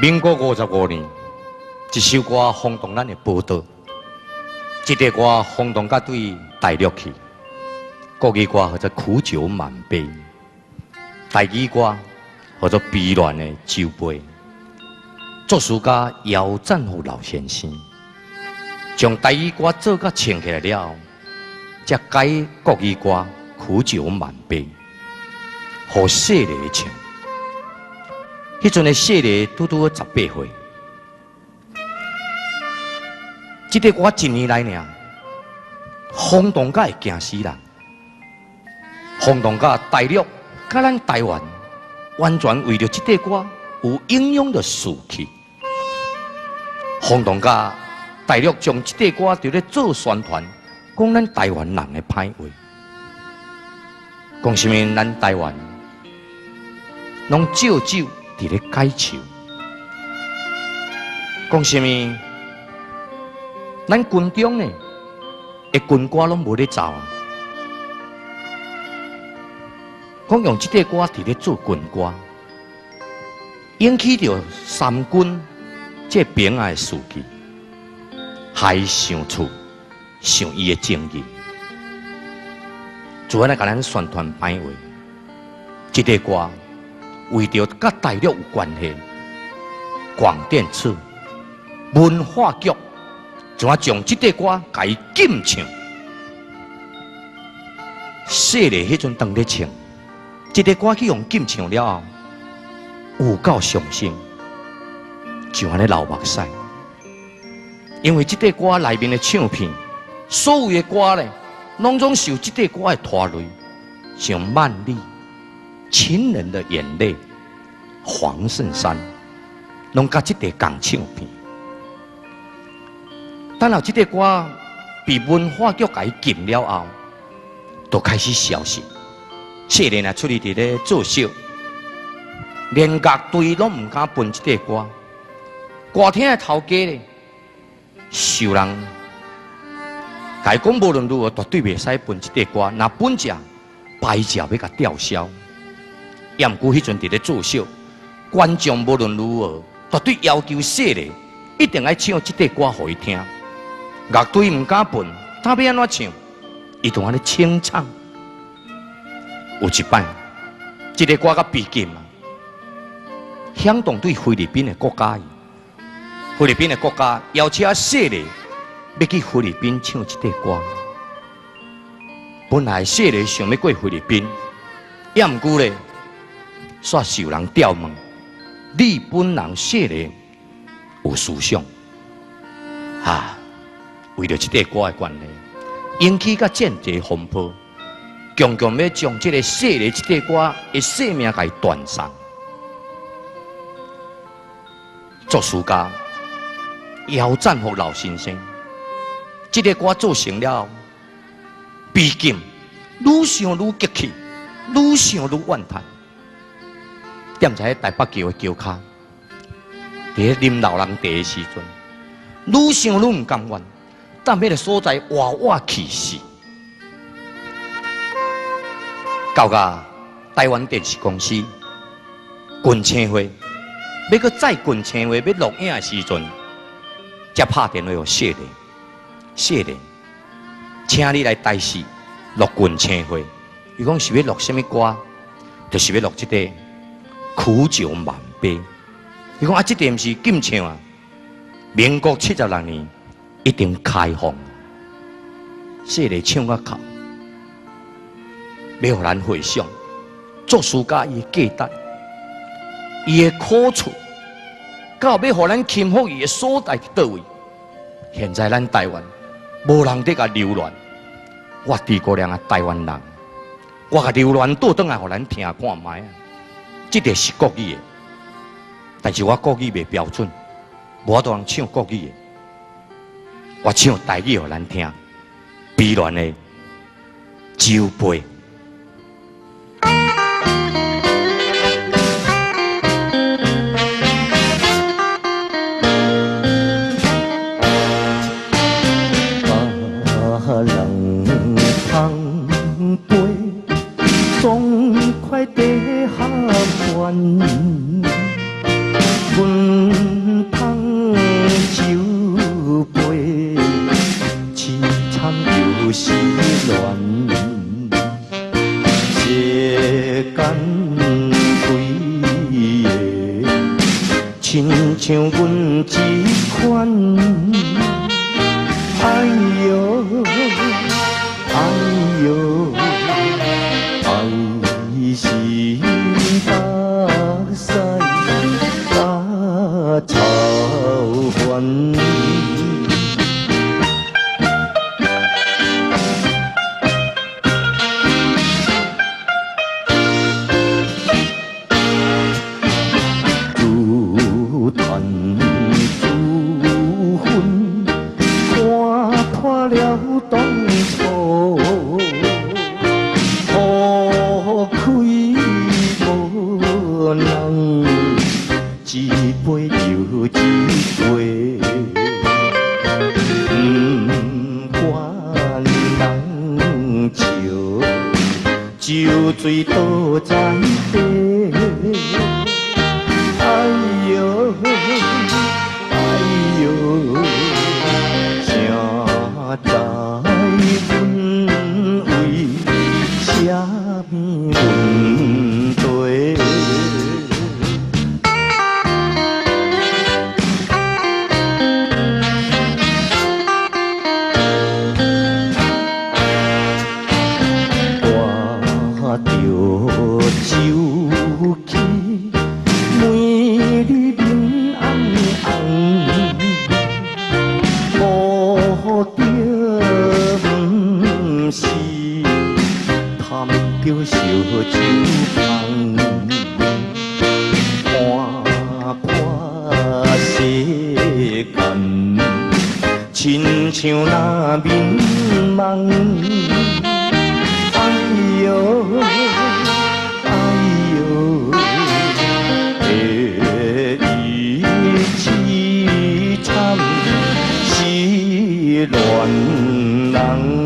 民國55年，一首歌轟動咱的寶島，這個歌轟動到對大陸去。國語歌號做《苦酒滿杯》，台語歌號做《悲戀的酒杯》。作詞家姚贊福老先生將台語歌做甲唱起來了後，才改國語歌《苦酒滿杯》，予細膩唱。彼陣的細膩拄拄好18歲，這個歌一年來爾，轟動甲會驚死人，轟動甲大陸、佮咱台灣，完全為著這個歌有影響著士氣，轟動甲大陸將這個歌佇咧做宣傳，講咱台灣人的歹話，講啥物咱台灣攏借酒佇咧解愁，講啥物？咱軍中呢，的軍歌攏無咧奏啊！講用這個歌佇咧做軍歌，引起著三軍這兵仔的士氣，害伊想厝，想伊的情義，就按呢共咱宣傳歹話，這個歌。為著佮大陸有關係，廣電處、文化局怎啊將這個歌共伊禁唱？細膩彼陣當咧唱，這個歌去予禁唱了後，有夠傷心，就按呢流目屎。因為這個歌內面的唱片，所有的歌咧，攏總受這個歌的拖累，像曼麗。情人的眼淚，黃聖山，攏佮這個仝唱片。等後這個歌被文化局共伊禁了後，就開始消失。細膩若出去佇咧做秀，連樂隊攏毋敢放這個歌。歌廳的頭家咧，受人共伊講無論如何絕對袂使放這個歌，若放者，牌照欲共吊銷。也毋過彼陣佇咧做秀，觀眾無論如何，絕對要求細膩，一定愛唱這塊歌予伊聽。樂隊毋敢放，他欲按怎唱？伊就按呢清唱。有一擺，這個歌佮被禁啊，響動對菲律賓的國家。菲律賓的國家邀請細膩欲去菲律賓唱這塊歌。本來細膩想欲過菲律賓，也毋過咧。煞受人吊問，日本人細膩有思想，哈，為著這個歌的關係，引起佮戰爭風波，強強欲將這個細膩這塊歌的性命共伊斷送。作詞家姚贊福老先生，這個歌做成了後，被禁，愈想愈激氣，愈想愈怨嘆。踮在台北橋的橋跤，佇咧啉老人茶的時陣，愈想愈毋甘願，踮彼個所在活活氣死。到甲台灣電視公司群星會，欲閣再群星會欲錄影的時陣，才拍電話予細膩，細膩，請你來台視錄群星會。伊講是欲錄啥物歌？就是欲錄這個。苦酒滿杯，伊講啊，這個毋是禁唱啊！民國76年一定開放，細膩唱甲哭，欲予咱回想作詞家伊的價值，伊的苦處，到欲予咱傾服伊的所在佇佗位。現在咱台灣無人佇共留戀，我諸葛亮啊，台灣人，我共留戀倒轉來予咱聽看覓啊！這個是國語的，但是我國語袂標準，無法度通唱國語的，我唱台語予咱聽，悲戀的酒杯。別人碰杯，爽快地合歡。阮失戀，世間幾个，親像阮這款。哎喲，哎喲，愛是目屎甲愁煩。自嘆自恨，看破了當初，苦開無奈，一杯又一杯，不管人笑，酒醉倒在地。哎喲，哎喲，誰知阮為啥物問題？帶著酒氣，每日面紅紅，無著毋是貪著燒酒香，看破世間，親像那眠夢。哎喲，哎喲，下伊淒慘失戀人。